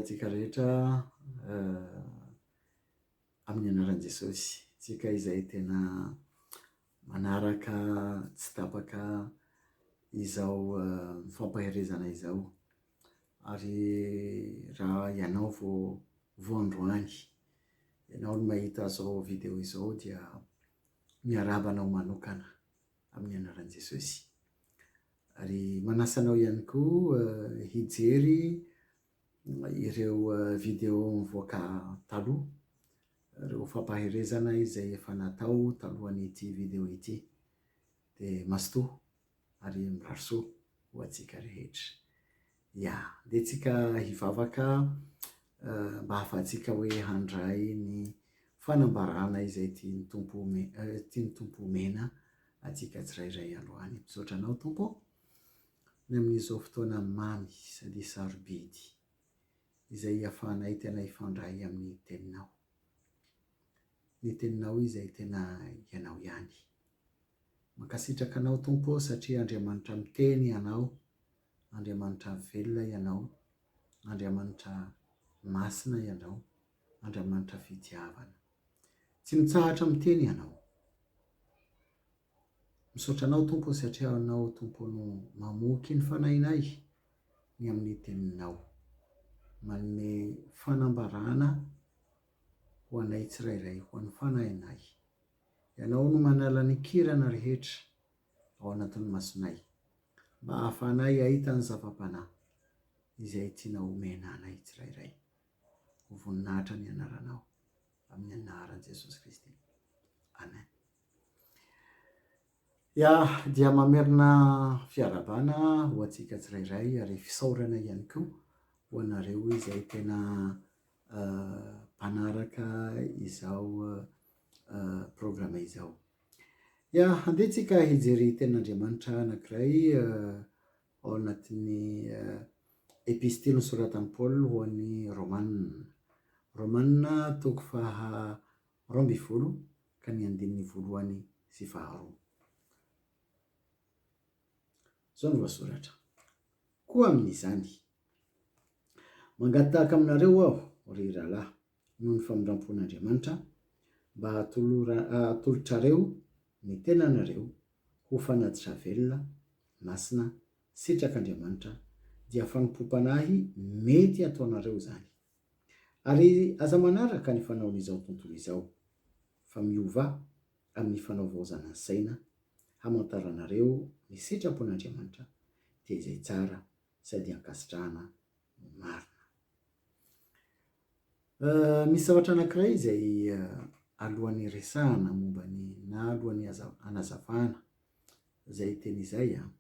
antsika rehetra amin'ny anaran'i Jesosy. Tsika izay tena manaraka tsy tapaka izao fampaherezana izao. Ary raha ianao vao vao androany, ianao no mahita izao video izao dia miarahaba anao manokana amin'ny anaran'i Jesosy. Ary manasa anao ihany koa hijery ireo video mivoaka taloha, ireo fampaherezana izay efa natao talohan'ity video ity. Dia mazotoa ary mirary soa ho antsika rehetra. Ya, andeha tsika hivavaka mba hahafahantsika hoe handray ny fanambarana izay tian'ny Tompo tian'ny Tompo omena antsika tsirairay androany. Misaotra Anao Tompo ô, ny amin'izao fotoana mamy sady sarobidy izay ihafahanay tena hifandray amin'ny Teninao. Ny Teninao izay tena Ianao ihany. Mankasitraka Anao Tompo ô satria Andriamanitra miteny Ianao, Andriamanitra velona Ianao, Andriamanitra masina Ianao, Andriamanitra fitiavana. Tsy mitsahatra miteny Ianao. Misaotra Anao Tompo ô satria Ianao Tompo no mamoky ny fanahinay ny amin'ny Teninao. Manome fanambarana ho anay tsirairay, ho an'ny fanahinay. Ianao no manala ny kirana rehetra ao anatin'ny masonay mba hahafahanay hahita ny zava-panahy izay tianao homena anay tsirairay. Ho voninahitra ny anaranao amin'ny anaran'i Jesosy Kristy. Amen. Ya, dia mamerina fiarahabana ho antsika tsirairay ary fisaorana ihany koa ho anareo izay tena mpanaraka izao programa izao. Ya, andeha tsika hijery tenin'Andriamanitra anankiray ao anatin'ny epistily nosoratan'i Paoly ho an'ny Romana. Romana toko faha 12 ka ny andininy voalohany sy faharoa. Izao no voasoratra, Koa amin'izany, mangataka aminareo aho, ry rahalahy, noho ny famindram-pon'Andriamanitra, mba hatolotrareo ny tenanareo ho fanatitra velona, masina, sitrak'Andriamanitra, dia fanompoam-panahy mety hataonareo izany. Ary aza manaraka ny fanaon'izao tontolo izao, fa miovà amin'ny fanaovaozana ny saina, hamantaranareo ny sitrapon'Andriamanitra, dia izay tsara sady ankasitrahana no marina. Misy zavatra anankiray izay alohan'ny hiresahana momba ny na alohan'ny hanazavana izay teny izay an,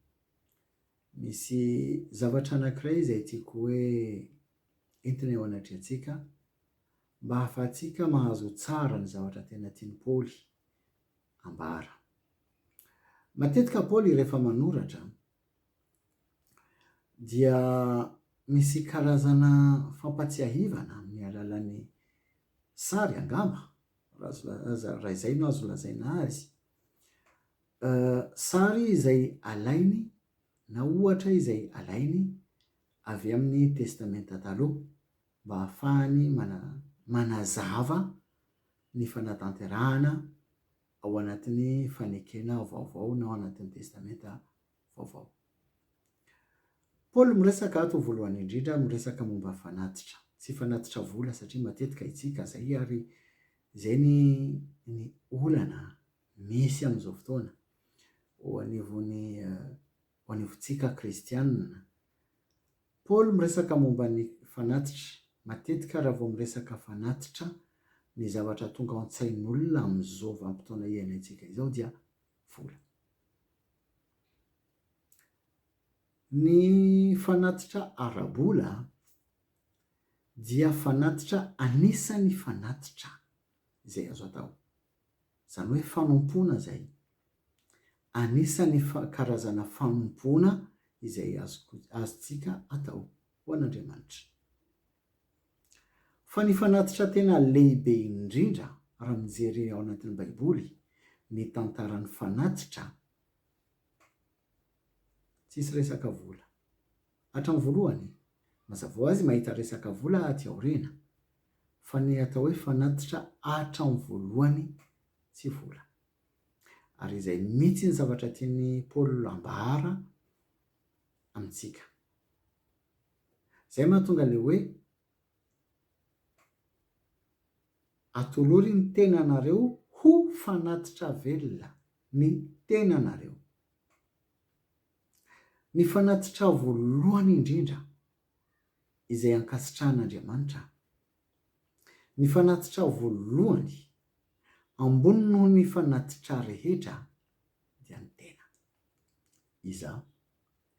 misy zavatra anankiray izay tiako hoe entina eo anatrehantsika mba hahafahantsika mahazo tsara ny zavatra tena tian'i Paoly ambara. Matetika Paoly rehefa manoratra dia misy karazana fampatsiahivana amin'ny alalan'ny sary angamba, raha izay no azo lazaina azy, sary izay alainy na ohatra izay alainy avy amin'ny Testamenta Taloha mba hahafahany manazava ny fanatanterahana ao anatin'ny fanekena vaovao na ao anatin'ny Testamenta Vaovao. Paoly miresaka ato voalohany indrindra miresaka momba fanatitra, tsy fanatitra vola satria matetika isika izay ary izay ny ny olana misy amin'izao fotoana eo anivon'ny eo anivontsika kristianina. Paoly miresaka momba ny fanatitra, matetika raha vao miresaka fanatitra ny zavatra tonga ao an-tsain'olona amin'izao vanim-potoana iainantsika izao dia vola. Ny fanatitra ara-bola dia fanatitra anisan'ny fanatitra izay azo atao. Izany hoe fanompoana izay. Anisan'ny karazana fanompoana izay azontsika atao ho an'Andriamanitra. Fa ny fanatitra tena lehibe indrindra raha mijery ao anatin'ny Baiboly ny tantaran'ny fanatitra, tsisy resaka vola. Hatramin'ny voalohany, Mazava ho azy mahita resaka vola aty aoriana, fa ny atao hoe fanatitra hatramin'ny voalohany tsy vola. Ary izay mihitsy ny zavatra tian'i Paul ambara amintsika. Izay mahatonga ilay hoe atolory ny tenanareo ho fanatitra velona, ny tenanareo. Ny fanatitra voalohany indrindra izay ankasitrahan'Andriamanitra, ny fanatitra voalohany ambony noho ny fanatitra rehetra dia ny tena, izaho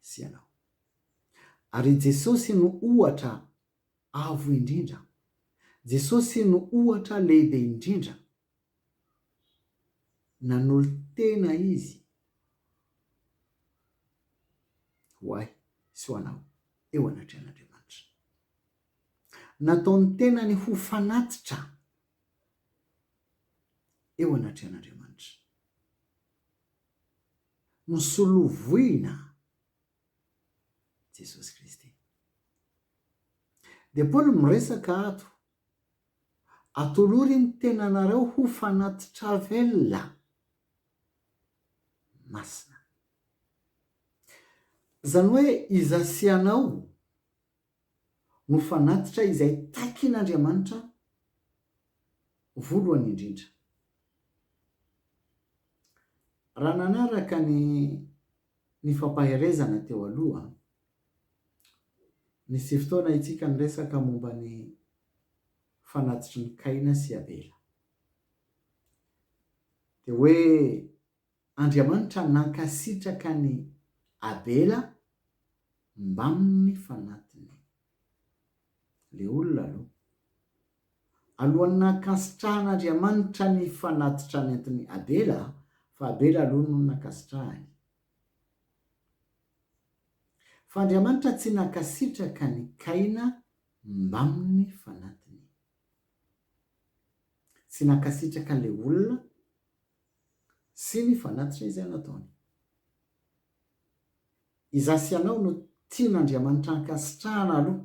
sy ianao. Ary i Jesosy no ohatra avo indrindra, Jesosy no ohatra lehibe indrindra Nanolo-tena Izy ho ahy sy ho anao eo anatrehan'Andriamanitra. Nataony tenany ho fanatitra eo anatrehan'Andriamanitra. Nosolovoina Jesosy Kristy. Dia Paoly miresaka ato Atolory ny tenanareo ho fanatitra velona masina. Izany hoe iza sy ianao no fanatitra izay takin'Andriamanitra voalohany indrindra. Raha nanaraka ny ny fampaherezana teo aloha, nisy fotoana itsika niresaka momba ny fanatitry ny Kaina sy Abela. Dia hoe Andriamanitra nankasitraka an'i Abela mbamin'ny fanatiny. Le olona aloha. Alohan'ny nankasitrahan'Andriamanitra ny fanatitra nentin'i Abela, fa Abela aloha no nankasitrahany. Fa Andriamanitra tsy nankasitraka an'i Kaina mbamin'ny fanatiny. Tsy nankasitraka ilay olona sy ny fanatitra izay nataony. Izaho sy ianao no tian'Andriamanitra hankasitrahana aloha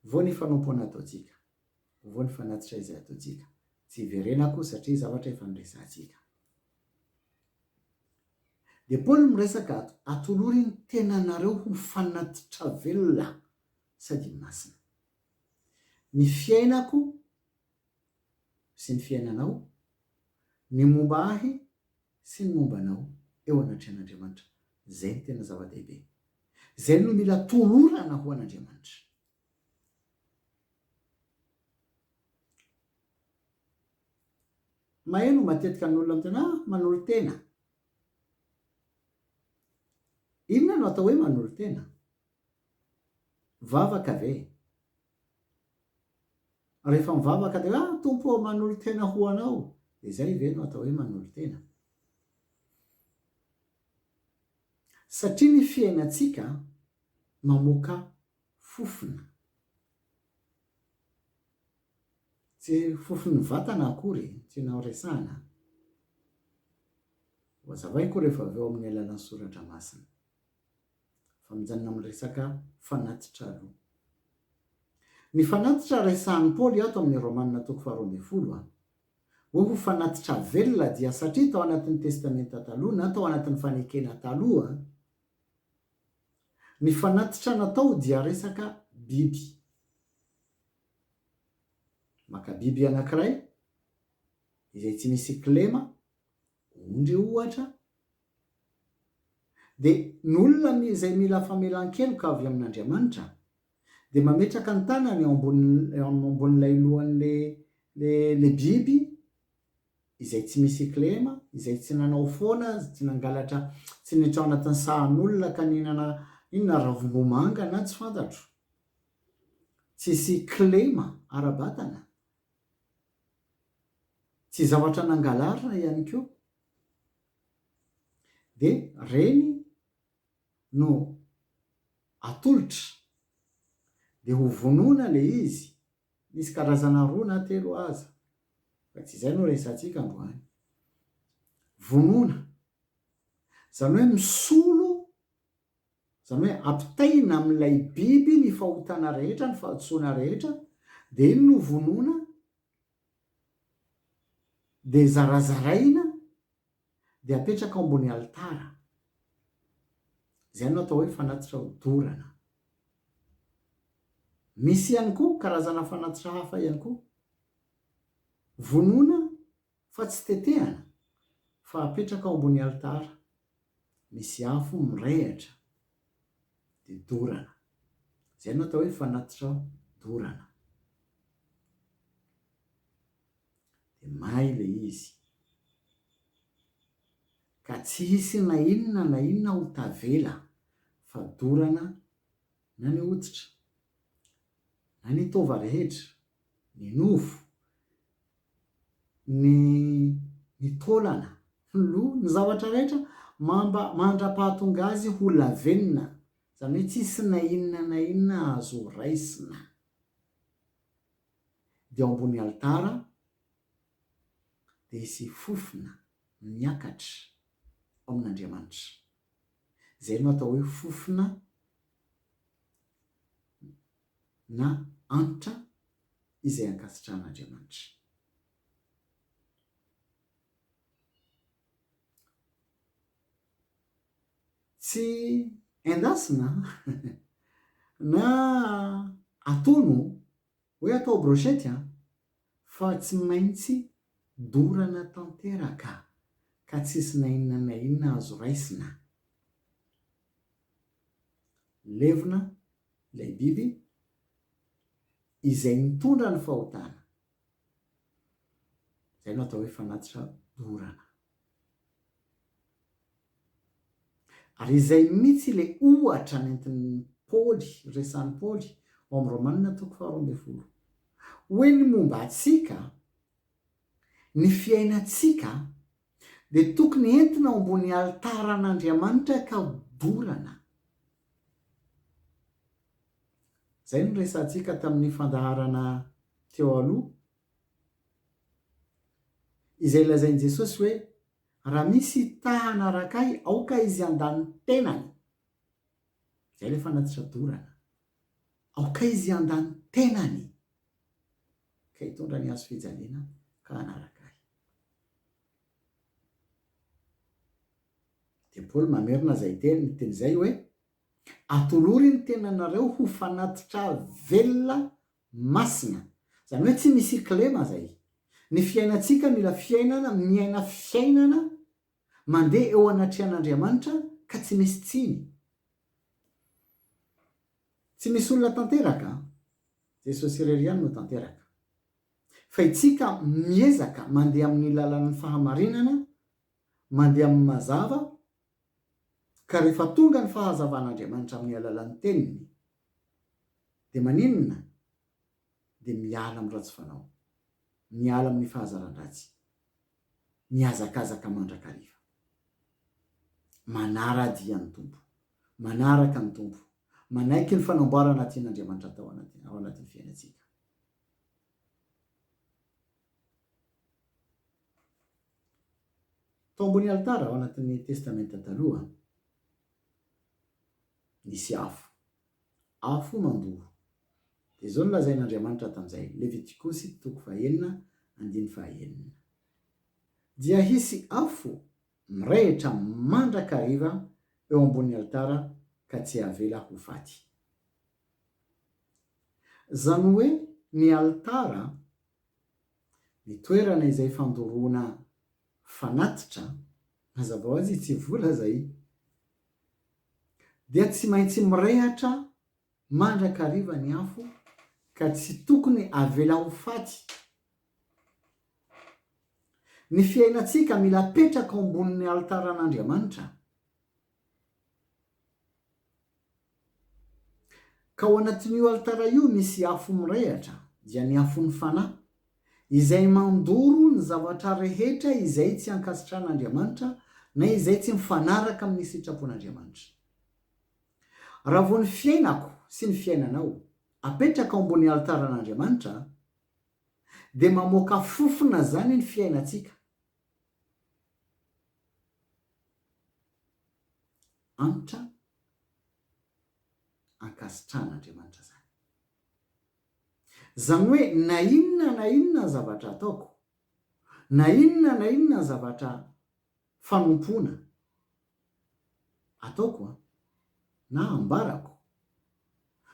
vao ny fanompoana ataontsika, vao ny fanatitra izay ataontsika. Tsy hiverenako satria zavatra efa niresahantsika. Dia Paoly miresaka ato, atolory ny tenanareo ho fanatitra velona sady masina. Ny fiainako sy ny fiainanao, ny momba ahy sy ny momba anao eo anatrehan'Andriamanitra. Izay no tena zava-dehibe. Izay no mila tolorana ho an'Andriamanitra. Maheno matetika ny olona miteny ah, manolo-tena. Inona no atao hoe manolo-tena? Vavaka ve? Rehefa mivavaka dia hoe ah, Tompo ô, manolo-tena ho Anao. Izay ve no atao hoe manolo-tena? Satria ny fiainantsika mamoaka fofona. Tsy fofon'ny vatana akory tiana ho resahana. Ho azavaiko rehefa avy eo amin'ny alalan'ny soratra masina. Fa mijanona amin'ny resaka fanatitra aloha. Ny fanatitra resahan'i Paoly ato amin'ny Romana toko faharoa 12 a, hoe ho fanatitra velona dia satria tao anatin'ny Testamenta Taloha na tao anatin'ny Fanekena Taloha, ny fanatitra natao dia resaka biby. Maka biby anankiray izay tsy misy kilema, ondry ohatra, dia ny olona izay mila famelan-keloka avy amin'Andriamanitra dia mametraka ny tanany eo ambonin'ilay lohan'ilay biby izay tsy misy kilema, izay tsy nanao foana, tsy nangalatra, tsy niditra ao anatin'ny sahan'olona ka nihinana inona ravimbomanga na tsy fantatro. Tsisy kilema ara-batana, tsy zavatra nangalarina ihany koa. Dia reny no atolotra, dia ho vonoina ilay izy, misy karazana roa na telo aza, fa tsy izay no resahantsika androany. Vonoina, izany hoe misolo. Izany hoe ampitaina amin'ilay biby ny fahotana rehetra, ny fahadisoana rehetra, dia iny no vonoina, dia zarazaraina, dia apetraka ao ambony alitara. Izay no atao hoe fanatitra hodorana. Misy ihany koa karazana fanatitra hafa ihany koa. Vonoina fa tsy tetehana fa apetraka ao ambony alitara, misy afo mirehitra dia dorana. Izay no atao hoe fanatitra dorana. Dia may ilay izy. Ka tsy hisy na inona na inona ho tavela fa dorana na ny hoditra, na ny taova rehetra, ny nofo, ny ny taolana, ny loha, ny zavatra rehetra mamba mandra-pahatonga azy ho lavenona, izany hoe tsisy na inona na inona azo raisina. Dia ao ambony alitara dia hisy fofona miakatra ao amin'Andriamanitra. Izay no atao hoe fofona na antra izay ankasitrahan'Andriamanitra. Tsy endasina na atono hoe atao brochette an, fa tsy maintsy dorana tanteraka ka tsisy na inona na inona azo raisina. Levona ilay biby izay nitondra ny fahotana. Izay no atao hoe fanatitra dorana. Ary izay mihitsy ilay ohatra nentin'i Paoly, resahin'i Paoly ao amin'ny Romana toko faharoa ambin'ny folo. Hoe ny momba antsika, ny fiainantsika dia tokony entina ao ambony alitaran'Andriamanitra ka dorana. Izay no resahantsika tamin'ny fandaharana teo aloha, izay lazain'i Jesosy hoe, Raha misy ta hanaraka ahy, aoka izy handà ny tenany. Izay ilay fanatitra dorana. Aoka izy handà ny tenany, ka hitondra ny hazo fijaliana ka hanaraka ahy. Dia Paoly mamerina izay teny teny izay hoe, Atolory ny tenanareo ho fanatitra velona masina. Izany hoe tsy misy kilema izay. Ny fiainantsika mila fiainana, miaina fiainana mandeha eo anatrehan'Andriamanitra ka tsy misy tsiny. Tsy misy olona tanteraka an! Jesosy irery ihany no tanteraka. Fa itsika miezaka mandeha amin'ny lalan'ny fahamarinana, mandeha amin'ny mazava, Ka rehefa tonga ny fahazavan'Andriamanitra amin'ny alalan'ny Teniny, dia maninona? Dia miala amin'ny ratsy fanao, miala amin'ny fahazaran-dratsy, mihazakazaka mandrakariva. Manara-dia ny Tompo, manaraka ny Tompo, manaiky ny fanamboarana tian'Andriamanitra atao ao anatin'ny fiainantsika. Tao ambony alitara ao anatin'ny Testamenta Taloha, nisy afo. Afo mandoro. Dia izao no lazain'Andriamanitra tamin'izay, Levitikosy toko fahenina andininy fahaenina. Dia hisy afo mirehitra mandrakariva eo ambonin'ny alitara ka tsy havela ho faty. Izany hoe ny alitara Ny toerana izay fandoroana fanatitra, mazava ho azy tsy vola izay, dia tsy maintsy mirehatra mandrakariva ny afo ka tsy tokony avela ho faty. Ny fiainantsika mila apetraka ao ambonin'ny alitaran'Andriamanitra. Ka ao anatin'io alitara io misy afo mirehatra, dia ny afon'ny Fanahy, izay mandoro ny zavatra rehetra izay tsy ankasitrahan'Andriamanitra na izay tsy mifanaraka amin'ny sitrapon'Andriamanitra. Raha vao ny fiainako sy ny fiainanao apetraka ao ambony alitaran'Andriamanitra, dia mamoaka fofona izany ny fiainantsika. Antra. Ankasitrahan'Andriamanitra izany. Izany hoe na inona na inona zavatra ataoko, na inona na inona zavatra fanompoana ataoko an, na ambarako,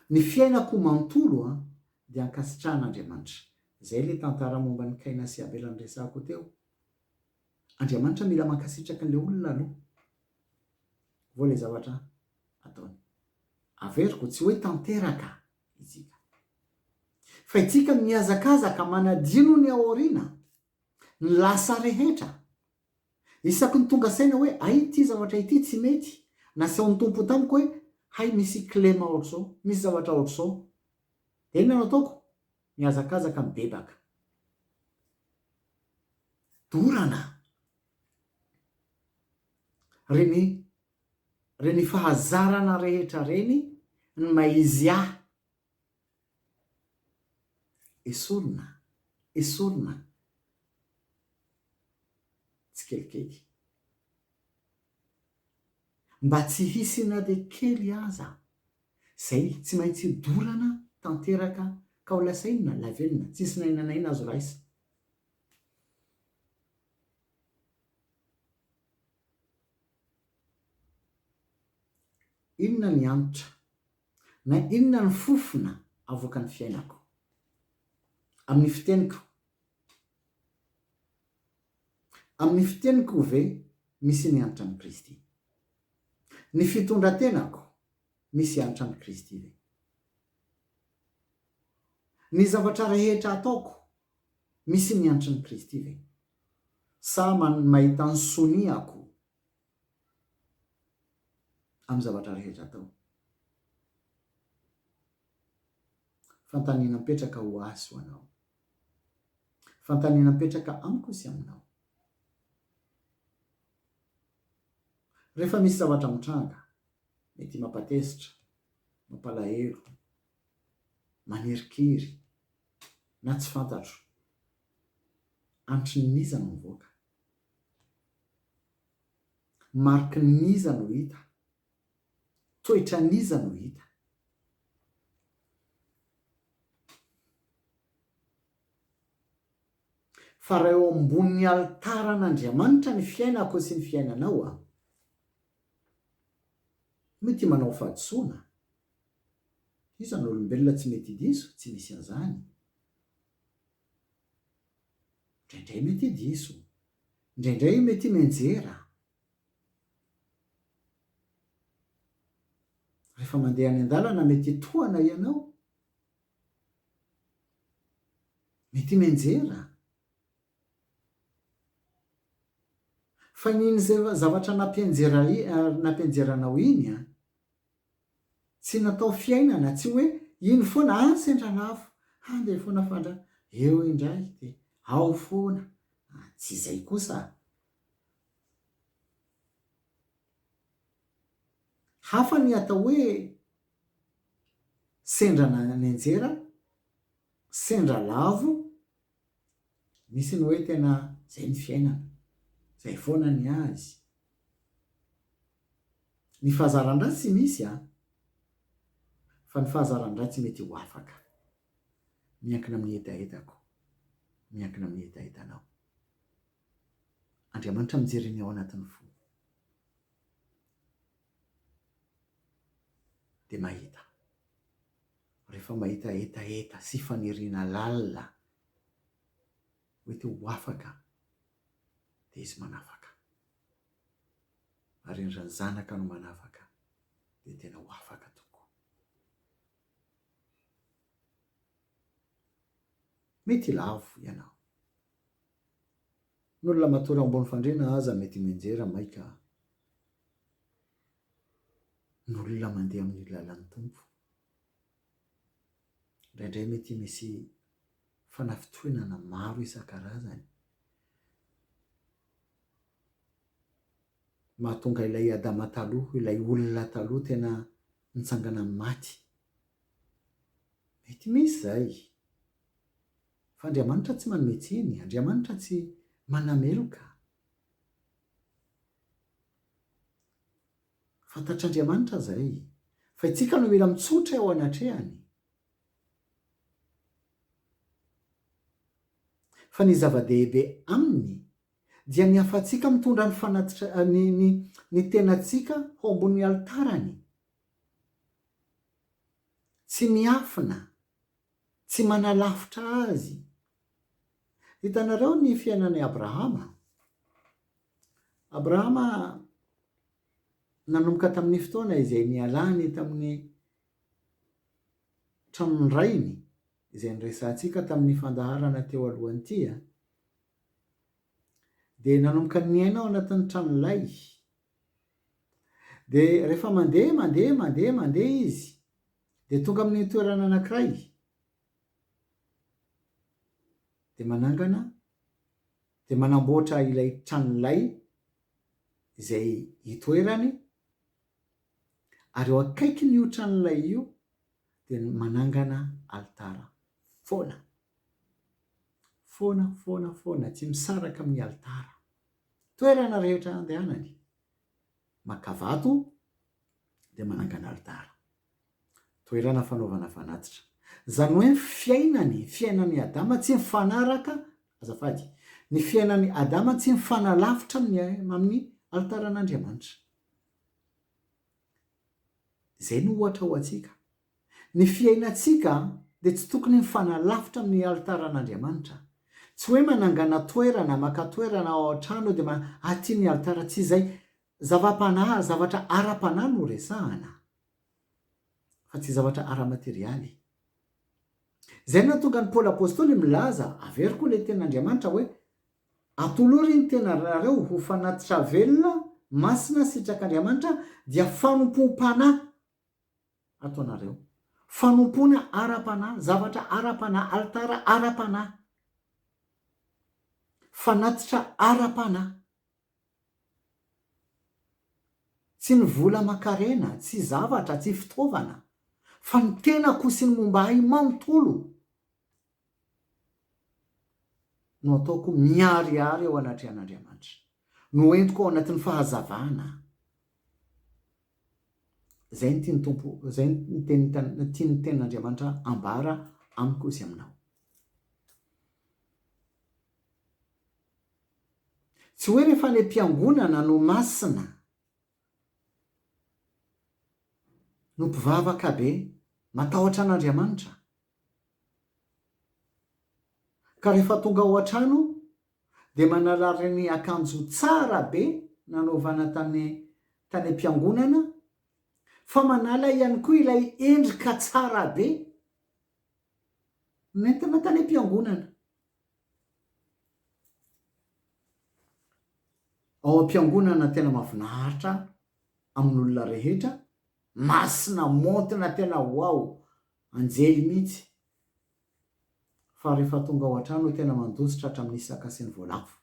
ny fiainako manontolo an, dia ankasitrahan'Andriamanitra. Izay ilay tantara momba an'i Kaina sy Abela noresahako teo. Andriamanitra mila mankasitraka an'ilay olona aloha vao ilay zavatra ataony. Averiko, tsy hoe tanteraka isika. Fa isika mihazakazaka manadino ny ao aoriana, ny lasa rehetra. Isaky ny tonga saina hoe hay ity zavatra ity tsy mety, nasehon'ny Tompo tamiko hoe hay misy kilema ohatr'izao, misy zavatra ohatr'izao. Dia inona no ataoko? Mihazakazaka mibebaka. Dorana. Reny reny fahazarana rehetra reny ny maha izy ahy. Esorina, esorina tsikelikely. Mba tsy hisy na dia kely aza izay tsy maintsy dorana tanteraka ka ho lasa inona? Lavenona, tsisy na inona na inona azo raisina. Inona ny hanitra na inona ny fofona avoakan'ny fiainako? Amin'ny fiteniko. Amin'ny fiteniko ve misy ny hanitran'i Kristy? Ny fitondran-tenako misy hanitran'i Kristy ve? Ny zavatra rehetra ataoko misy ny hanitran'i Kristy ve? Sa mahita ny soniako amin'ny zavatra rehetra atao. Fanontaniana mipetraka ho ahy sy ho anao. Fanontaniana mipetraka amiko sy aminao. Rehefa misy zavatra mitranga, mety mampatezitra, mampalahelo, manirikiry, na tsy fantatro, antrin'iza no mivoaka? Marikin'iza no hita? Toetran'iza no hita? Fa raha eo ambonin'ny alitaran'Andriamanitra ny fiainako sy ny fiainanao an, mety manao fahadisoana. Iza no olombelona tsy mety diso? Tsy misy an'izany. Indraindray mety diso. Indraindray mety mianjera. Rehefa mandeha any an-dalana mety tohana ianao. Mety mianjera. Fa iny zavatra nampianjera nampianjeranao iny an, Tsy natao fiainana, tsy hoe iny foana, ah sendra lavo, handeha foana fa ndra eo indray dia ao foana, ah tsy izay kosa. Hafa ny atao hoe sendra nianjera, sendra lavo, misy ny hoe tena izay ny fiainana, izay foana ny azy. Ny fahazaran-dratsy misy an! Fa ny fahazaran-dratsy mety ho afaka. Miankina amin'ny hetahetako. Miankina amin'ny hetahetanao. Andriamanitra mijery ny ao anatin'ny fo. Dia mahita. Rehefa mahita hetaheta sy faniriana lalina hoe te ho afaka, dia izy manafaka. Ary indrindra ny zanaka no manafaka dia tena ho afaka tokoa. Mety lavo ianao. Ny olona matory ao ambony fandriana aza mety mianjera maika ny olona mandeha amin'ny lalan'ny Tompo. Indraindray mety misy fanafintohinana maro isan-karazany. Mahatonga ilay Adama taloha, ilay olona taloha tena nitsangana amin'ny maty. Mety misy izay. Fa Andriamanitra tsy manome tsiny, Andriamanitra tsy manameloka. Fantatr'Andriamanitra izay. Fa itsika no mila mitsotra eo anatrehany. Fa ny zava-dehibe aminy dia ny hafatsika mitondra ny fanatitra ny ny ny tenantsika ho ambonin'ny alitarany. Tsy miafina, tsy manalafitra azy. Hitanareo ny fiainan'i Abrahama? Abrahama nanomboka tamin'ny fotoana izay nialany tamin'ny tranon'ny rainy, izay niresahantsika tamin'ny fandaharana teo alohan'ity, dia nanomboka niaina ao anatin'ny tranolay. Dia rehefa mandeha, mandeha, mandeha, mandeha izy, dia tonga amin'ny toerana anankiray, dia manangana, dia manamboatra ilay tranolay izay itoerany, ary eo akaikin'io tranolay io dia manangana alitara foana. Foana, foana, foana, tsy misaraka amin'ny alitara. Toerana rehetra andehanany, maka vato dia manangana alitara. Toerana fanaovana fanatitra. Izany hoe ny fiainany, fiainan'i Adama tsy mifanaraka, azafady, ny fiainan'i Adama tsy mifanalavitra amin'ny amin'ny alitaran'Andriamanitra. Izay no ohatra ho antsika. Ny fiainantsika dia tsy tokony mifanalavitra amin'ny alitaran'Andriamanitra. Tsy hoe manangana toerana, maka toerana ao an-trano dia ma aty ny alitara, tsy izay. Zava-panahy, zavatra ara-panahy no resahana fa tsy zavatra ara-materialy. Izay no nahatonga an'i Paoly Apostoly milaza, averiko ilay tenin'Andriamanitra hoe, Atolory ny tenanareo ho fanatitra velona, masina, sitrak'Andriamanitra, dia fanompoam-panahy ataonareo. Fanompoana ara-panahy, zavatra ara-panahy, alitara ara-panahy, fanatitra ara-panahy. Tsy ny vola aman-karena, tsy zavatra, tsy fitaovana, fa ny tenako sy ny momba ahy manontolo no ataoko miharihary eo anatrehan'Andriamanitra, no entiko ao anatin'ny fahazavana. Izay no tian'ny Tompo, izay no teny tian'ny tenin'Andriamanitra ambara amiko sy aminao. Tsy hoe rehefa any am-piangonana no masina, no mpivavaka be, matahotra an'Andriamanitra. Ka rehefa tonga ao an-trano dia manala ireny akanjo tsara be nanaovana tany tany am-piangonana, fa manala ihany koa ilay endrika tsara be nentina tany am-piangonana. Ao am-piangonana tena mahafinaritra amin'olona rehetra, masina maontina tena wow, anjely mihitsy, fa rehefa tonga ao an-trano tena mandositra hatramin'ny saka sy ny voalavo.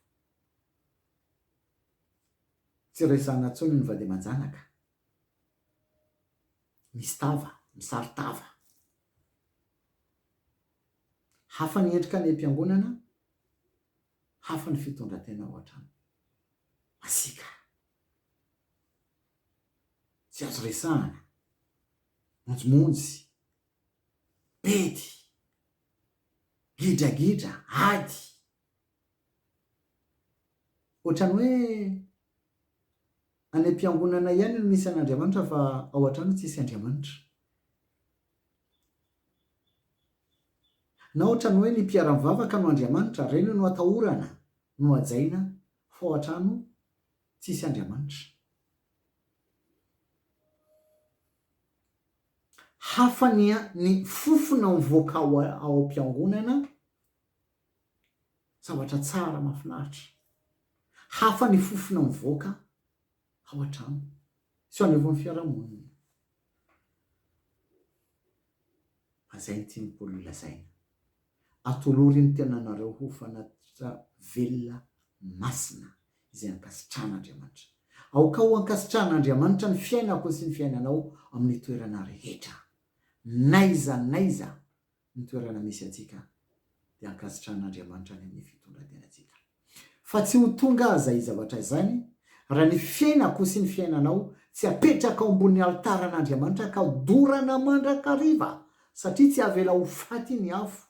Tsy resahana intsony ny vady aman-janaka. Misy tava, misaro-tava. Hafa ny endrika any am-piangonana, hafa ny fitondran-tena ao an-trano. Masiaka. Tsy azo resahana. Monjimonjy. Bedy. Gidragidra. Ady. Ohatran'ny hoe any am-piangonana ihany no misy an'Andriamanitra fa ao an-trano tsisy Andriamanitra. Na ohatran'ny hoe ny mpiara-mivavaka no Andriamanitra, ireny no atahorana, no hajaina, fa ao an-trano tsisy Andriamanitra. Hafa ny ny fofona mivoaka ao ao am-piangonana, zavatra tsara mahafinaritra. Hafa ny fofona mivoaka ao an-trano sy eo anivon'ny fiarahamonina. Fa izay no tian'i Paoly holazaina. Atolory ny tenanareo ho fanatitra velona masina izay ankasitrahan'Andriamanitra. Aoka ho ankasitrahan'Andriamanitra ny fiainako sy ny fiainanao amin'ny toerana rehetra. N'aiza n'aiza ny toerana misy antsika dia ankasitrahan'Andriamanitra any amin'ny fitondran-tenantsika. Fa tsy ho tonga aza izay zavatra izany raha ny fiainako sy ny fiainanao Tsy apetraka ao ambonin'ny alitaran'Andriamanitra ka dorana mandrakariva, satria tsy avela ho faty ny afo.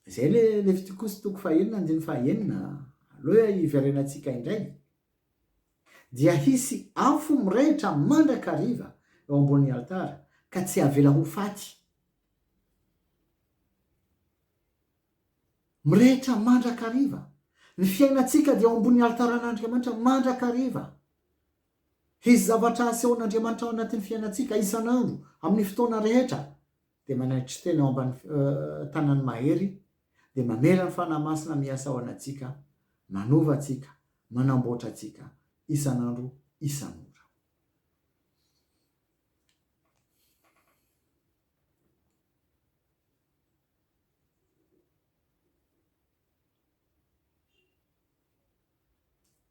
Izay ilay Levitikosy toko fahenina andininy fahaenina, aleo hiverenantsika indray. Dia hisy afo mirehitra mandrakariva eo ambonin'ny alitara, ka tsy avela ho faty. Mirehitra mandrakariva. Ny fiainantsika dia eo ambonin'ny alitaran'Andriamanitra mandrakariva. Hisy zavatra asehon'Andriamanitra ao anatin'ny fiainantsika isan'andro, amin'ny fotoana rehetra. Dia manaitry tena eo ambany tanan'ny mahery, dia mamela ny Fanahy Masina miasa ao anatsika, manova antsika, manamboatra antsika isan'andro isan'ora.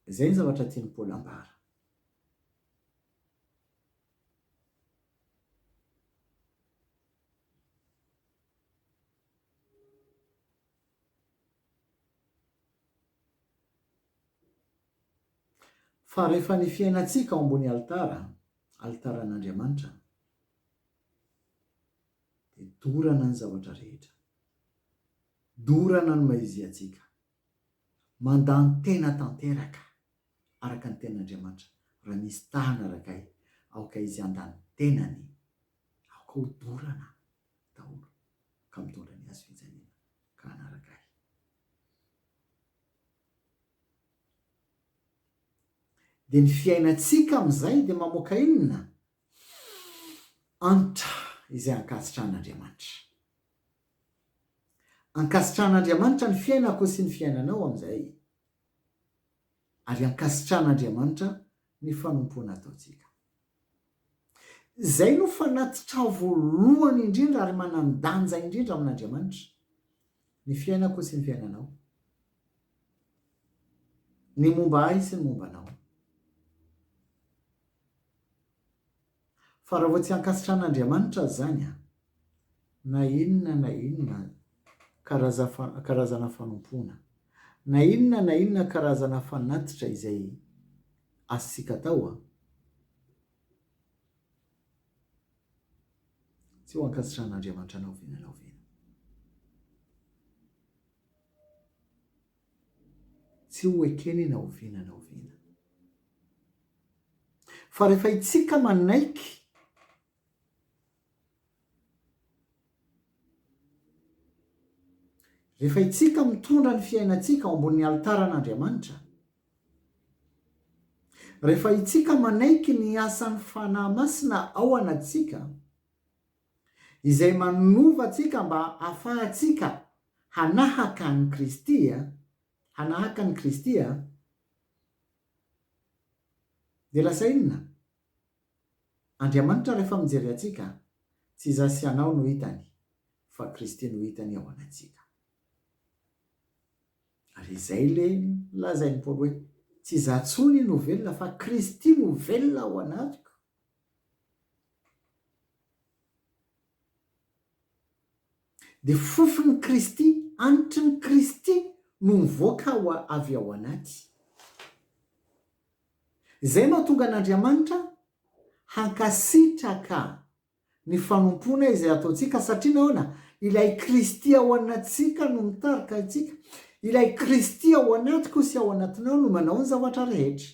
Izay ny zavatra tian'i Paoly ambara. Fa rehefa ny fiainantsika ao ambony alitara, alitaran'Andriamanitra, dia dorana ny zavatra rehetra. Dorana ny maha-izy antsika. Mandany tena tanteraka, araka ny tenin'Andriamanitra, raha misy ta hanaraka ahy, aoka izy handany tenany, aoka ho dorana daholo ka mitondra ny hazo fijaliana ka hanaraka ahy. Dia ny fiainantsika amin'izay dia mamoaka inona? Antra izay ankasitrahan'Andriamanitra. Ankasitrahan'Andriamanitra ny fiainako sy ny fiainanao amin'izay. Ary ankasitrahan'Andriamanitra ny fanompoana ataontsika. Izay no fanatitra voalohany indrindra ary manan-danja indrindra amin'Andriamanitra, ny fiainako sy ny fiainanao, ny momba ahy sy ny momba anao. Fa raha vao tsy ankasitran'Andriamanitra izany an, na inona na inona karazana fanompoana, na inona na inona karazana fanatitra izay azontsika atao an, tsy ho ankasitrahan'Andriamanitra na oviana na oviana. Tsy ho ekeny na oviana na oviana. Fa rehefa itsika manaiky Rehefa itsika mitondra ny fiainantsika ao ambonin'ny alitaran'Andriamanitra, rehefa itsika manaiky ny asan'ny Fanahy Masina ao anatsika, izay manova antsika mba hahafahantsika hanahaka an'i Kristy, hanahaka an'i Kristy, dia lasa inona? Andriamanitra rehefa mijery antsika, tsy izaho sy ianao no hitany, fa Kristy no hitany ao anatsika. Ary izay ilay lazain'i Paoly hoe, tsy izaho intsony no velona fa Kristy no velona ao anatiko. Dia fofon'i Kristy, hanitry ny Kristy no mivoaka avy ao anaty. Izay no hahatonga an'Andriamanitra hankasitraka ny fanompoana izay ataontsika satria nahoana? Ilay Kristy ao anatsika no mitarika antsika. Ilay Kristy ao anatiko sy ao anatinao no manao ny zavatra rehetra.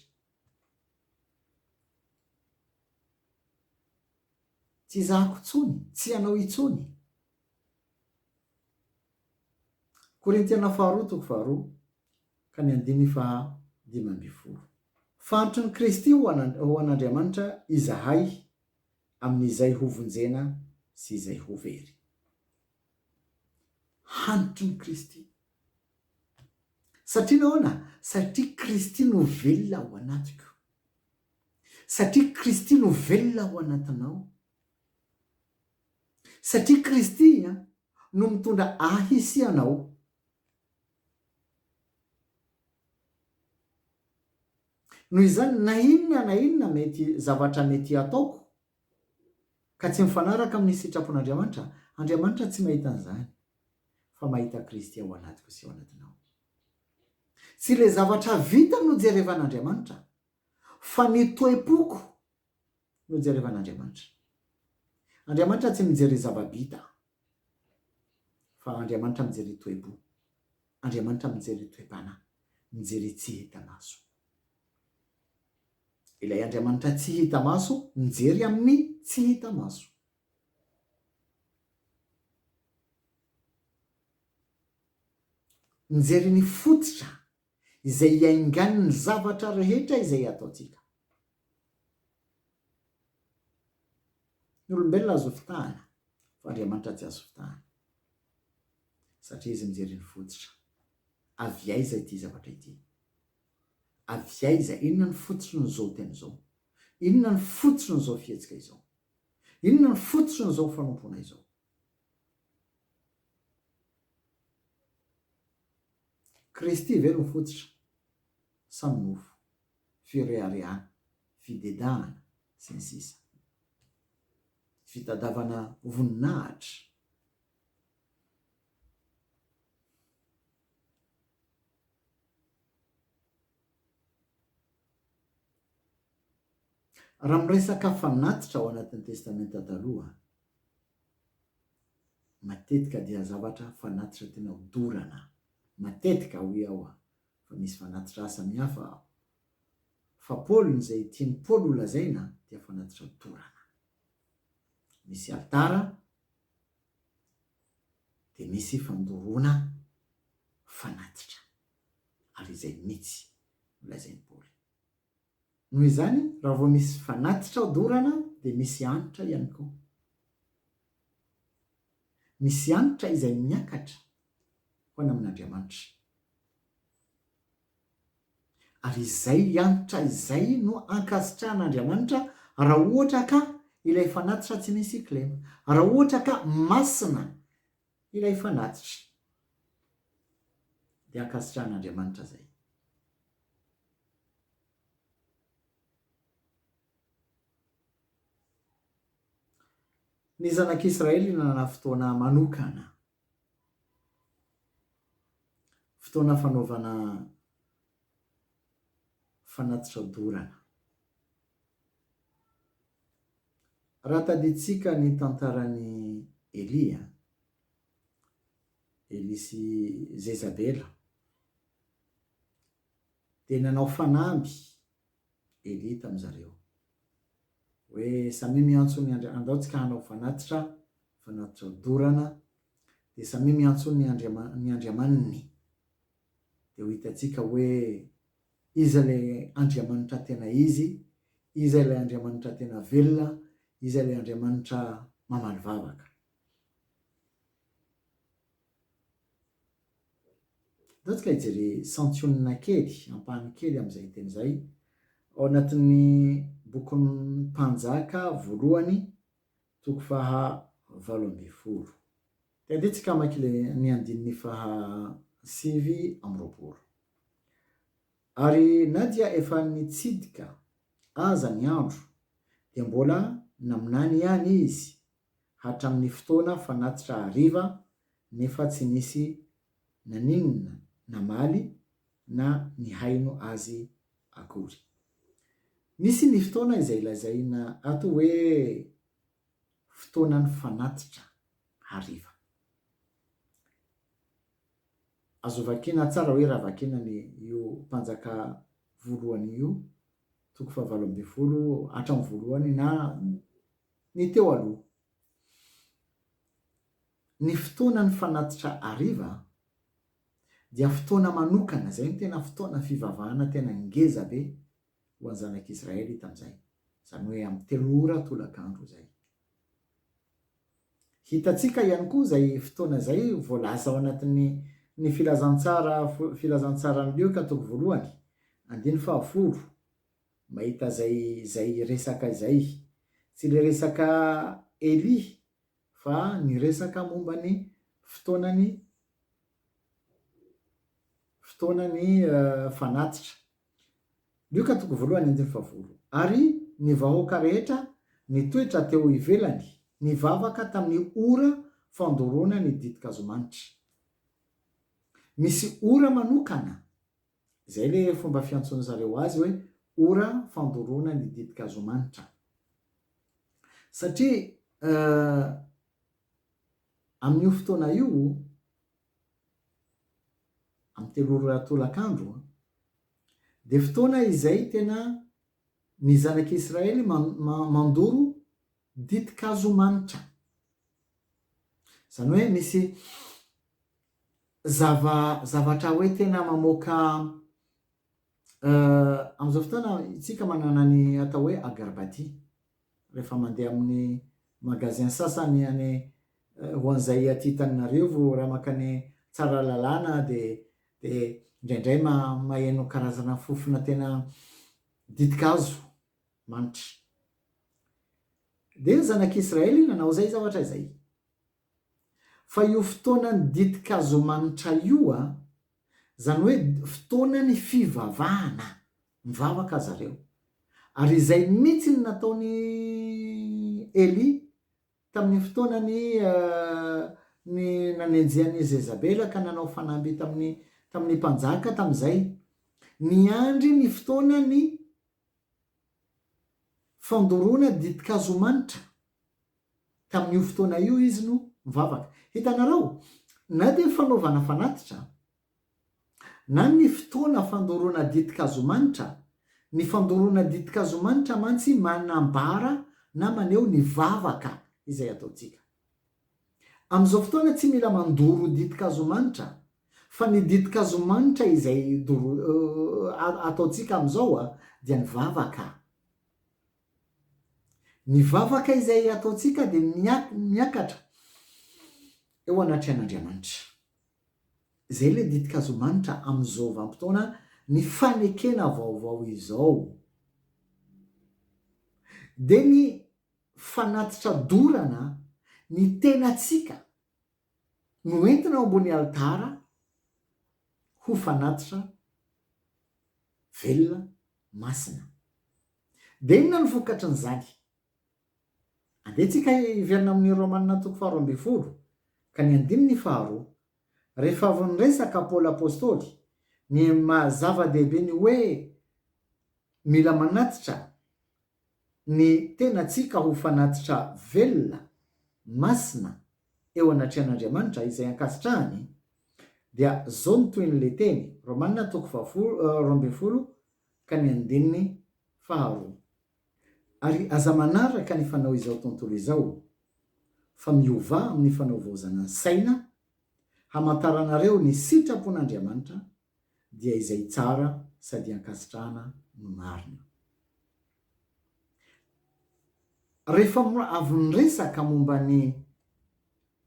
Tsy izahako intsony, tsy ianao intsony. Korintiana faharoa toko faharoa ka ny andininy faha 15. Fantrin'i Kristy ho an'Andriamanitra izahay amin'izay ho vonjena sy izay ho very. Hanitrin'i Kristy. Satria nahoana? Satria Kristy no velona ao anatiko. Satria Kristy no velona ao anatinao. Satria Kristy no mitondra ahy sy anao. Noho izany, na inona na inona mety zavatra mety hataoko ka tsy mifanaraka amin'ny sitrapon'Andriamanitra, Andriamanitra tsy mahita an'izany, fa mahita Kristy ao anatiko sy ao anatinao. Tsy ilay zavatra vita no jerevan'Andriamanitra fa ny toe-poko no jerevan'Andriamanitra. Andriamanitra tsy mijery zava-bita fa Andriamanitra mijery toe-po. Andriamanitra mijery toe-panahy, mijery tsy hita maso. Ilay Andriamanitra tsy hita maso mijery amin'ny tsy hita maso. Mijery ny fototra izay iaingan'ny zavatra rehetra izay ataontsika. Ny olombelona azo fitahana, fa Andriamanitra tsy azo fitahana. Satria izy mijery ny fototra. Avy aiza ity zavatra ity? Avy aiza? Inona ny fototrin'izao teny izao? Inona ny fototrin'izao fihetsika izao? Inona ny fototrin'izao fanompoana izao? Kristy ve no fototra sa ny nofo, fireharehana, fidedahana, sy ny sisa. Fitadavana voninahitra? Raha miresaka fanatitra ao anatin'ny Testamenta Taloha, matetika dia zavatra fanatitra tena hodorana. Matetika hoy aho fa misy fanatitra samihafa fa Paoly ny izay tian'i Paoly ho lazaina dia fanatitra dorana. Misy alitara dia misy fandoroana fanatitra ary izay mihitsy no lazain'i Paoly. Noho izany, raha vao misy fanatitra dorana dia misy hanitra ihany koa. Misy hanitra izay miakatra ho any amin'Andriamanitra. Ary izay hanitra izay no ankasitrahan'Andriamanitra raha ohatra ka ilay fanatitra tsy misy kilema, raha ohatra ka masina ilay fanatitra. Dia ankasitrahan'Andriamanitra izay. Ny zanak'Israely nanana fotoana manokana, fotoana fanaovana fanatitra dorana. Raha tadidintsika ny tantaran'i Elia, Elia sy Jezabela, Dia nanao fanamby Elia tamin-jareo, hoe, Samia miantso ny Andria-, andao tsika hanao fanatitra, fanatitra dorana, dia samia miantso ny Andriama-, ny Andriamaniny. Dia ho hitantsika hoe iza ilay Andriamanitra tena izy, iza ilay Andriamanitra tena velona, iza ilay Andriamanitra mamaly vavaka. Andao tsika hijery santionina kely, ampahany kely amin'izay teny izay, ao anatin'ny bokin'ny Mpanjaka voalohany, toko faha 18. Dia andeha tsika hamaky ilay ny andininy faha 29. Ary na dia efa nitsidika aza ny andro, dia mbola naminany ihany izy hatramin'ny fotoana fanatitra hariva nefa tsy nisy naninona namaly na nihaino azy akory. Misy ny fotoana izay lazaina ato hoe fotoanan'ny fanatitra hariva. Azo vakiana tsara hoe raha vakiana ny io mpanjaka voalohany io, toko fahavalo ambinifolo hatramin'ny voalohany na Ny teo aloha. Ny fotoanan'ny fanatitra hariva dia fotoana manokana, izay no tena fotoana fivavahana tena ngeza be ho an'ny zanak'Israely tamin'izay, izany hoe amin'ny telo ora tolakandro izay. Hitantsika ihany koa izay fotoana izay voalaza ao anatin'ny ny filazantsara filazantsaran'i Lioka toko voalohany, andininy fahafolo, Mahita zay zay resaka izay. Tsy le resaka Elia fa ny resaka momba ny fotoanany fotoanany fanatitra. Lioka toko voalohany andininy fahafolo. Ary ny vahoaka rehetra nitoetra teo ivelany nivavaka tamin'ny ora fandoroana ny ditin-kazomanitra. Misy ora manokana. Izay ilay fomba fiantsoan'ny zareo azy hoe ora fandoroana ny ditin-kazomanitra. Satria amin'io fotoana io, amin'ny telo ora tolakandro, dia fotoana izay tena ny zanak'Israely mandoro ditin-kazo manitra. Izany hoe misy zava zavatra hoe tena mamoaka amin'izao fotoana isika manana ny atao hoe agarbati. Rehefa mandeha amin'ny magasin sasany any ho an'izay aty Antananarivo raha mankany Tsaralalàna dia dia indraindray maheno karazana fofona tena ditin-kazo manitra. Dia ny zanak'Israely nanao izay zavatra izay. Fa io fotoanan'ny ditin-kazo manitra io a, izany hoe fotoanan'ny fivavahana, mivavaka zareo. Ary izay mihitsy no nataon'i Elia tamin'ny fotoanany ny nanenjehan'i Jezabela ka nanao fanamby tamin'ny tamin'ny mpanjaka tamin'izay. Niandry ny fotoanan'ny fandoroana ditin-kazo manitra. Tamin'io fotoana io izy no nivavaka. Hitanareo, na dia fanaovana fanatitra, na ny fotoana fandoroana ditin-kazo manitra, ny fandoroana ditin-kazo manitra mantsy manambara na maneho ny vavaka izay ataontsika. Amin'izao fotoana tsy mila mandoro ditin-kazo manitra, fa ny ditin-kazo manitra izay doro ataontsika amin'izao dia ny vavaka. Ny vavaka izay ataontsika dia miakatra eo anatrehan'Andriamanitra. Izay ilay ditin-kazo manitra amin'izao vanim-potoana ny fanekena vaovao izao. Dia ny fanatitra dorana ny tenantsika no entina ao ambony alitara ho fanatitra velona masina. Dia inona no vokatrin'izany? Andeha tsika hiverina amin'ny Romana toko faharoa 12 ka ny andininy faharoa. Rehefa avy niresaka Paoly Apostoly ny maha zava-dehibe ny hoe mila manatitra ny tenantsika ho fanatitra velona, masina, eo anatrehan'Andriamanitra izay ankasitrahany, dia zao no tohin'ilay teny, Romana toko fahafolo, 12 ka ny andininy faharoa. Ary aza manaraka ny fanao izao tontolo izao, fa miovà amin'ny fanaovaozana ny saina, hamantaranareo ny sitrapon'Andriamanitra, dia izay tsara sady ankasitrahana no marina. Rehefa avy niresaka momba ny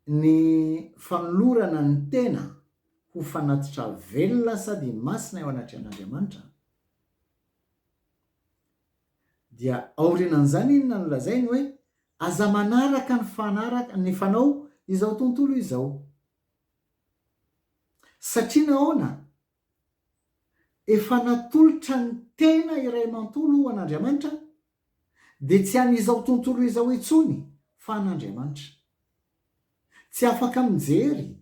ny fanolorana ny tena ho fanatitra velona sady masina eo anatrehan'Andriamanitra, dia aorianan'izany inona no lazainy hoe aza manaraka ny fanaraka ny fanao izao tontolo izao. Satria nahoana? Efa natolotra ny tena iray manontolo ho an'Andriamanitra, dia tsy an'izao tontolo izao intsony fa an'Andriamanitra. Tsy afaka mijery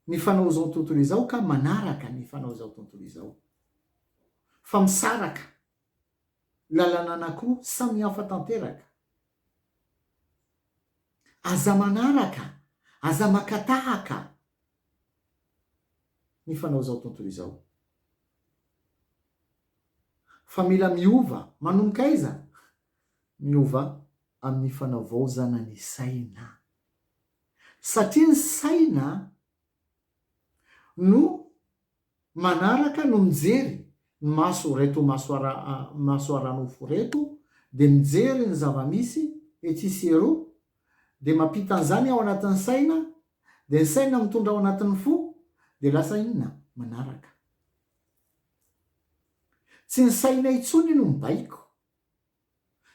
ny fanao izao tontolo izao ka manaraka ny fanao izao tontolo izao. Fa misaraka lalana anankiroa samihafa tanteraka. Aza manaraka, aza maka tahaka ny fanao izao tontolo izao. Fa mila miova, manomboka aiza? Miova amin'ny fanavaozana ny saina. Satria ny saina no manaraka no mijery, ny maso reto maso ara maso ara-nofo reto dia mijery ny zava-misy etsy sy eroa dia mampita an'izany ao anatin'ny saina dia ny saina mitondra ao anatin'ny fo dia lasa inona? Manaraka. Tsy ny saina intsony no mibaiko,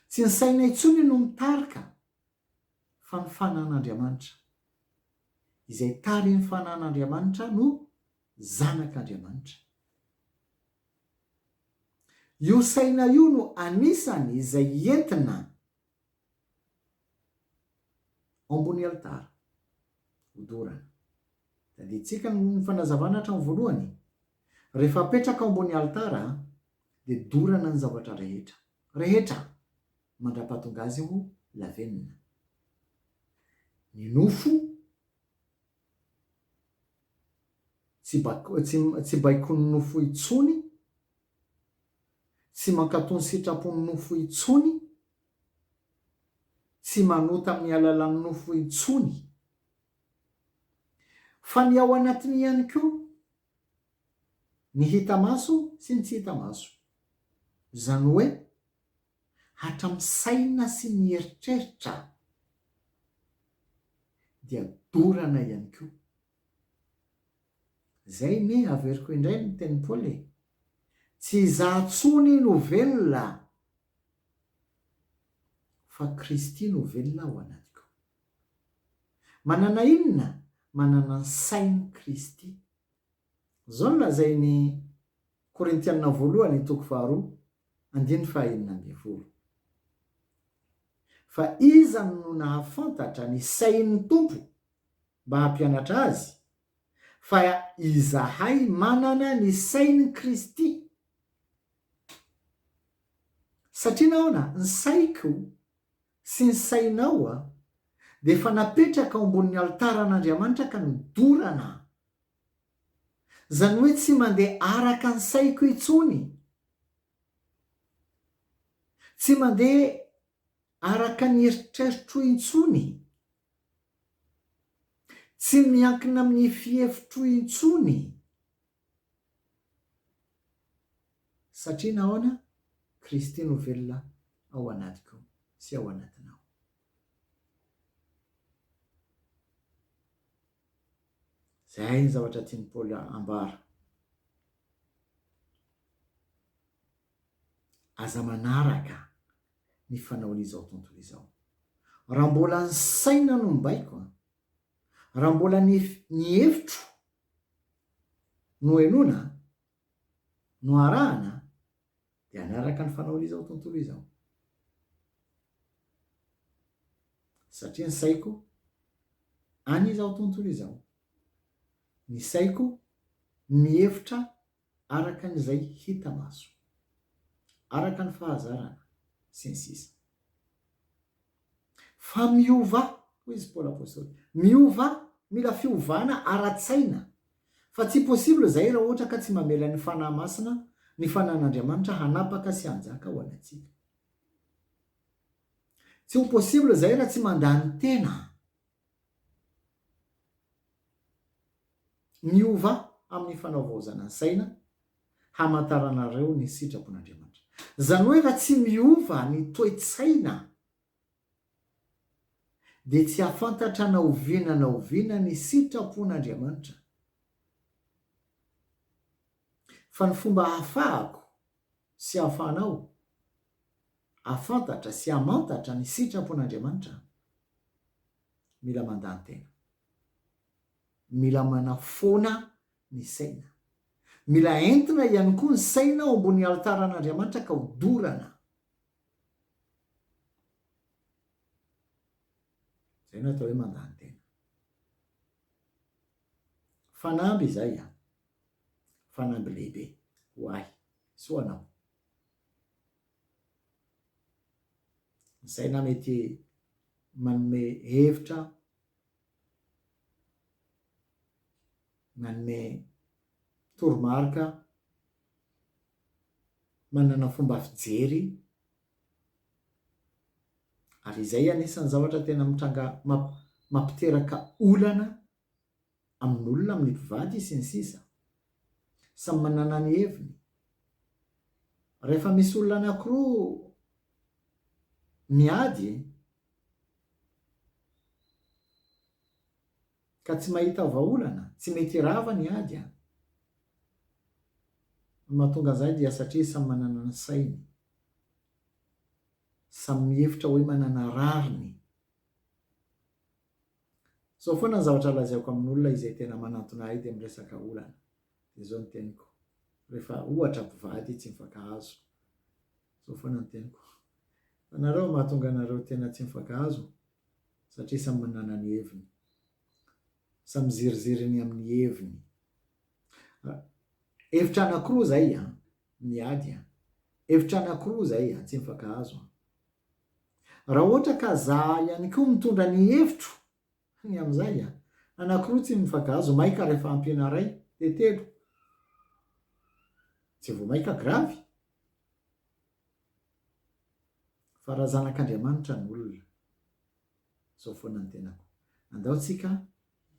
tsy ny saina intsony no mitarika fa ny fanan'Andriamanitra. Izay tarihin'ny fanan'Andriamanitra no zanak'Andriamanitra. Io saina io no anisany izay entina ambony alitara hodorana. Tadidintsika ny fanazavana hatramin'ny voalohany. Rehefa apetraka ao ambony alitara dia dorana ny zavatra rehetra. Rehetra! Mandra-pahatonga azy ho lavenona. Ny nofo tsy tsy baikon'ny nofo intsony, tsy mankatò ny sitrapon'ny nofo intsony, tsy manota amin'ny alalan'ny nofo intsony. Fa ny ao anatiny ihany koa, ny hita maso sy ny tsy hita maso. Izany hoe hatramin'ny saina sy ny eritreritra dia dorana ihany koa. Izay anie averiko indray ny tenin'i Paoly e! Tsy izaho intsony no velona fa Kristy no velona ao anatiko. Manana inona? Manana ny sain'i Kristy. Izao no lazain'i Korintiana voalohany toko faharoa andininy faha-16. Fa iza no nahafantatra ny sain'ny Tompo mba hampianatra azy? Fa izahay manana ny sain'i Kristy. Satria nahoana? Ny saiko sy ny sainao dia efa napetraka ao ambonin'ny alitaran'Andriamanitra ka nodorana. Izany hoe tsy mandeha araka ny saiko intsony. Tsy mandeha araka ny eritreritro intsony. Tsy miankina amin'ny fihevitro intsony. Satria nahoana? Kristy no velona ao anatiko sy ao anatinao. Izay ny zavatra tian'i Paoly ambara. Aza manaraka ny fanaon'izao tontolo izao. Raha mbola ny saina no mibaiko, raha mbola ny ny hevitro no henoina, no arahana, dia hanaraka ny fanaon'izao tontolo izao. Satria ny saiko any izao tontolo izao. Ny saiko mihevitra araka an'izay hita maso, araka ny fahazarana, sy ny sisa. Fa miovà, hoy izy Paoly Apostoly, miovà, mila fiovana ara-tsaina, fa tsy possible izay raha ohatra ka tsy mamela ny Fanahy Masina, ny Fanahin'Andriamanitra hanapaka sy hanjaka ao anatsika. Tsy ho possible izay raha tsy mandany tena. Miovà amin'ny fanaovaozana ny saina hamantaranareo ny sitrapon'Andriamanitra. Izany hoe raha tsy miova ny toe-tsaina dia tsy hahafantatra na oviana na oviana ny sitrapon'Andriamanitra. Fa ny fomba ahafahako sy ahafahanao hahafantatra sy hamantatra ny sitrapon'Andriamanitra, mila mandany tena. Mila manafoana ny saina. Mila entina ihany koa ny saina ao ambony alitaran'Andriamanitra ka hodorana. Izay no atao hoe mandany tena. Fanamby izay an. Fanamby lehibe ho ahy sy ho anao. Ny saina mety manome hevitra, manome toromarika, manana fomba fijery, ary izay anisan'ny zavatra tena mitranga mampiteraka olana amin'olona, amin'ny mpivady, sy ny sisa Samy manana ny heviny. Rehefa misy olona anankiroa miady ka tsy mahita vahaolana, tsy mety rava ny ady an! Ny mahatonga an'izany dia satria samy manana ny sainy, samy mihevitra hoe manana rariny. Izao foana ny zavatra lazaiko amin'olona izay tena manantona ahy dia miresaka olana. Dia izao ny teniko, rehefa ohatra mpivady tsy mifankahazo, izao foana ny teniko, fa nareo mahatonga anareo tena tsy mifankahazo satria samy manana ny heviny, samy miziriziriny amin'ny heviny. Hevitra anankiroa izay an, miady an. Hevitra anankiroa izay an, tsy mifankahazo an. Raha ohatra ka za ihany koa mitondra ny hevitro ny amin'izay an, anankiroa tsy mifankahazo, maika rehefa ampiana iray dia telo. Tsy vao maika gravy. Fa raha zanak'Andriamanitra ny olona, zao foana ny tenako, andao tsika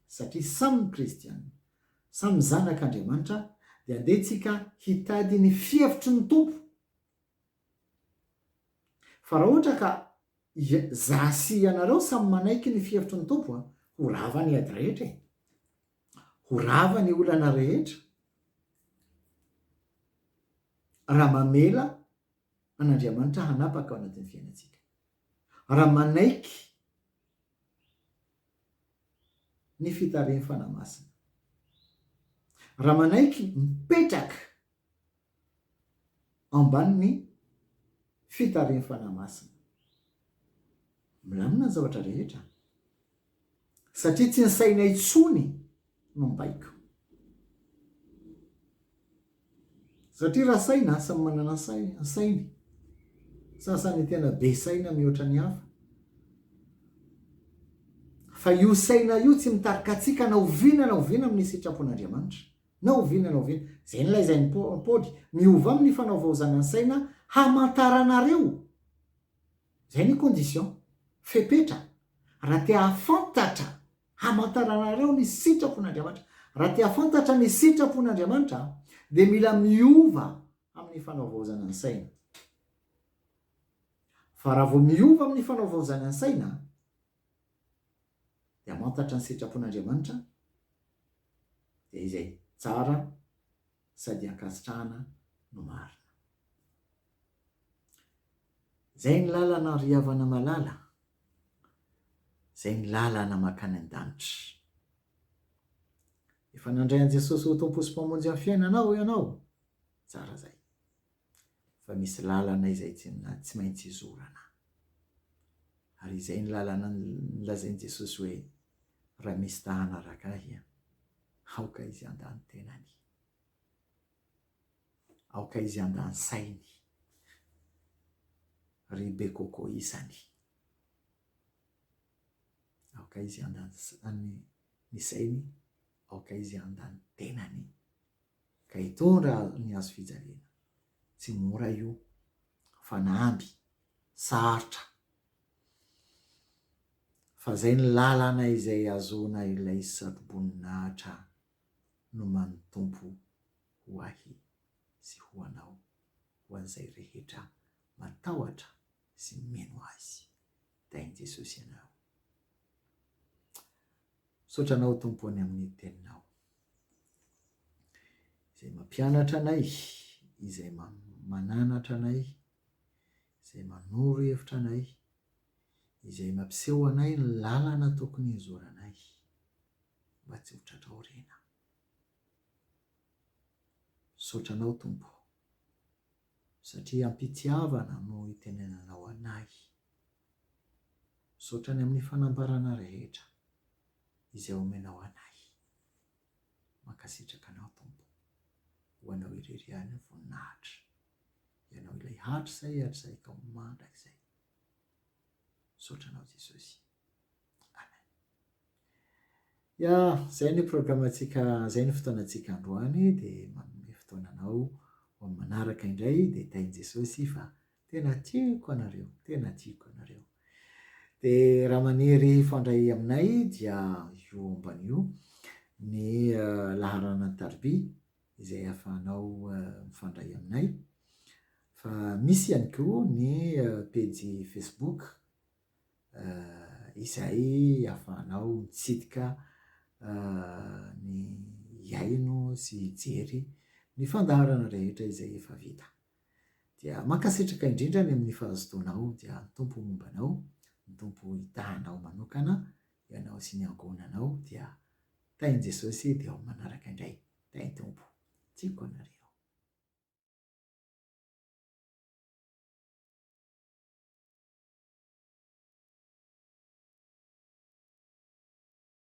satria samy kristiana, samy zanak'Andriamanitra dia andeha tsika hitady ny fihevitry ny Tompo. Fa raha ohatra ka za sy ianareo samy manaiky ny fihevitry ny Tompo an, ho rava ny ady rehetra e. Ho rava ny olana rehetra. Raha mamela an'Andriamanitra hanapaka ao anatin'ny fiainantsika. Raha manaiky ny fitarihin'ny Fanahy Masina. Raha manaiky mipetraka ambanin'ny fitarihin'ny Fanahy Masina. Milamina ny zavatra rehetra. Satria tsy ny saina intsony no mibaiko. Satria raha saina, samy manana ny sainy. Sasany tena be saina mihoatra ny hafa. Fa io saina io tsy mitarika antsika na oviana na oviana amin'ny sitrapon'Andriamanitra. Na oviana na oviana. Izay nolazain'i Paoly, miova amin'ny fanaovaozana ny saina hamantaranareo. Izay ny condition, fepetra, raha te hahafantatra, hamantaranareo ny sitrapon'Andriamanitra. Raha te hahafantatra ny sitrapon'Andriamanitra dia mila miova amin'ny fanaovaozana ny saina. Fa raha vao miova amin'ny fanaovaozana ny saina dia hamantatra ny sitrapon'Andriamanitra dia izay tsara sady ankasitrahana no marina. Zay ny lalana ry havana malala, zay ny lalana makany an-danitra. Efa nandray an'i Jesosy ho Tompo sy Mpamonjy amin'ny fiainanao ianao? Tsara zay. Fa misy lalana izay tsy tsy maintsy izorana. Ary izay ny lalana nolazain'i Jesosy hoe raha misy ta hanaraka ahy, aoka izy handà ny tenany. Aoka izy handà ny sainy, ry be coco isany. Aoka izy handà ny sainy, aoka izy handà ny tenany, ka hitondra ny hazo fijaliana. Tsy mora io, fanamby, sarotra. Fa zay ny lalana izay ahazoana ilay satroboninahitra noman'ny Tompo ho ahy sy ho anao, ho an'izay rehetra matahotra sy mino Azy. Tahin'i Jesosy ianao. Misaotra Anao Tompo ny amin'ny Teninao izay mampianatra anay, izay mananatra anay, izay manoro hevitra anay, izay mampiseho anay ny lalana tokony hizoranay mba tsy ho tratra aoriana. Misaotra Anao Tompo satria am-pitiavana no itenenanao anay. Misaotra ny amin'ny fanambarana rehetra izay omenao anay. Mankasitraka Anao Tompo. Ho Anao irery ihany ny voninahitra. Ianao ilay hatrizay hatrizay ka ho mandrakizay. Misaotra Anao Jesosy. Amen. Ya, izay ny programantsika, izay ny fotoanantsika androany dia manome fotoana anao ho amin'ny manaraka indray dia tahin'i Jesosy fa tena tiako anareo, tena tiako anareo. Dia raha maniry hifandray aminay dia io ambany io ny laharana an-tariby izay ahafahanao mifandray aminay. Fa misy ihany koa ny pejy Facebook izay ahafahanao mitsidika ny hihaino sy hijery ny fandaharana rehetra izay efa vita. Dia mankasitraka indrindra ny amin'ny fahazotoanao dia ny Tompo momba anao, ny Tompo hitaha anao manokana, ianao sy ny ankohonanao dia tahin'i Jesosy dia ao manaraka indray. Tahin'ny Tompo. Tiako anareo.